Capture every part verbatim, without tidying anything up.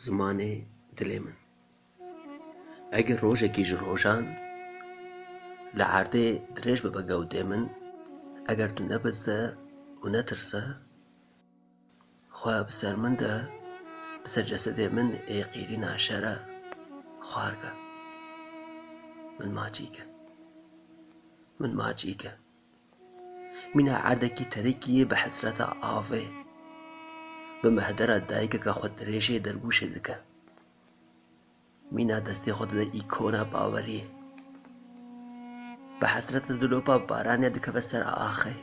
Zimanê dilê min. Eger rojekî ji rojan li erdê dirêj bibe gewdê min, eger tu nebizde û netirse, xwe bi ser min de, bi ser cesedê min ê qîrîna şere xwar ke. Min maçî ke. Min maçî ke. Mîna erdekî terikî yê bi hesreta avê, bi mehdera dayikeke xwe dirêjê dergûşê dike. Mîna destê xwe dide îkona baweriyê. Bi hesreta dilopa baranê dikeve ser axê.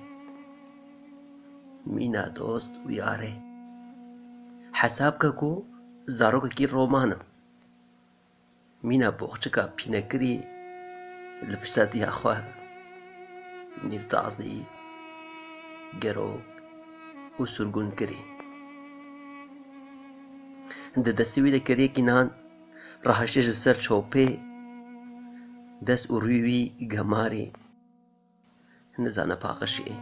Mîna dost û yarê. Hesab ke ku zarokekî roman im. Mîna boxçika pînekirî li piştetiya xwe nîvtazî, gerok û surgunkirî. Di destê wî de keriyekî nan rahiştê ji ser çopê, dest û rûyê wî gemarî. Nizane paqijî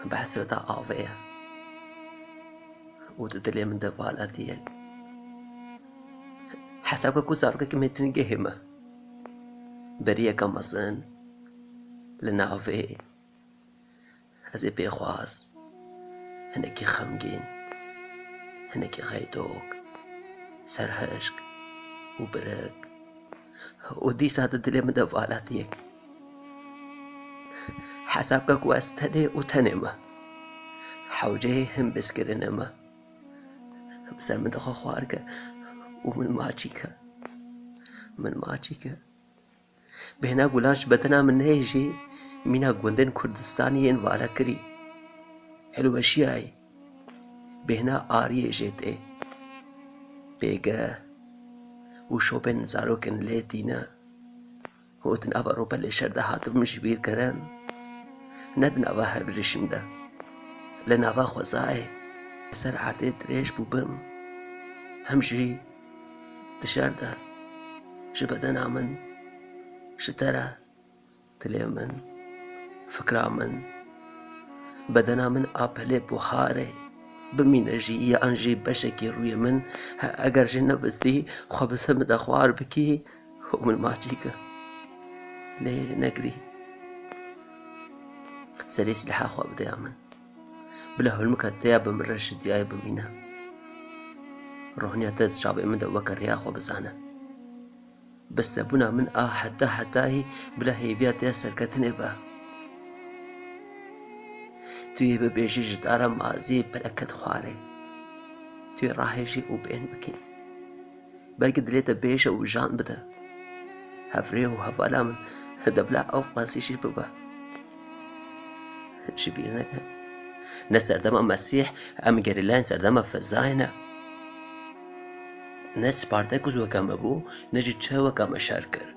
bi hesreta avê ye û di dilê min de valatî ye. Hesab ke ku zarokekî mêtinîgehê me, beriyeke mezin li navê, ez ê pêxwas, hinekî xemgîn, hinekî xeydok, serhişk û birik û dîsa di dilê min de valatiyek. Hesab ke ku ez tenê û tenê me. Hewceyê hin bizkirinê me. Bi ser min de xwe xwar ke û min maçî ke. Min maçî ke. Bêhna gulan ji bedena min neyê jî, mîna gundên Kurdistanê yên valekirî, hilweşiyayî, bêhna ariyê jê tê. Pêgeh û şopên zarokên lê tîne û di nava ropelê şer de hatibim ji bîr kirin, ne di nava hevrêşim de, li nava xwezayê ser erdê dirêj bûbim. Hem jî di şer de ji bedena min, ji te re, dilê min, fikra min, bedena min a pelê buharê, bimîne jî yan jî beşekî rûyê min, he, eger jî nebistî, xwe bi ser min de xwar bikî û min maçî ke. Lê negirî. Serê sîleha xwe bide ya min. Bila holmika te ya bi min re ji diyayê bimîne. Rohniya te di çavê min de weke rêya xwe bizane. Bestebûna min a heta hetayî bila hêviya te ya serketinê be. Tu yê bibêjî ji dara maziyê bereket xwarê. Tu yê rahêjî û bên bikî. Belkî dilê te bêje û jan bide. Hevrê û hevala min, de bila ew qasî jî bibe. Ji bîr neke. Ne serdema Mesîh, em gerîlayên serdema fezayê ne. Ne Spartakûs weke me bû, ne jî Che weke me şer kir.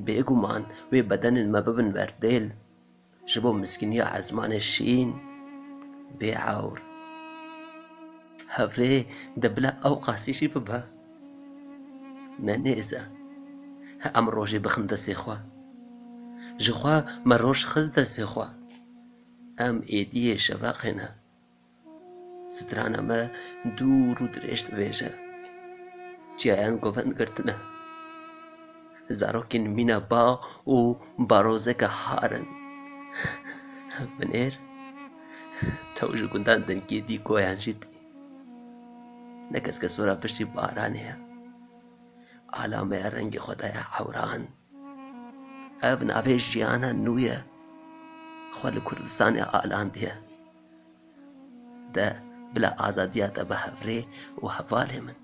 Bêguman wê bedenên me bibin berdêl. Ji bo miskîniya ezmanê şîn, bê ewr. Hevrê de bila ew qasî jî bibe. Ne nêz e. Em rojê bixin destê xwe. Ji xwe me roj xist destê xwe. Em êdiyê şeveqê ne. Strana me dûr û dirêj dibêje. Çiyayan govend girtine. Zarokên mîna ba û barozeke har in. Binêr, tew ji gundan dengê dî koyan jî tê. Ne kes kes wera piştî baranê ye. Ala me ya rengê xwe daye ewran. Ev navê jiyana nû ye. Xwe li Kurdistanê alandiye. De bila azadiya te bi hevrê û hevalê min.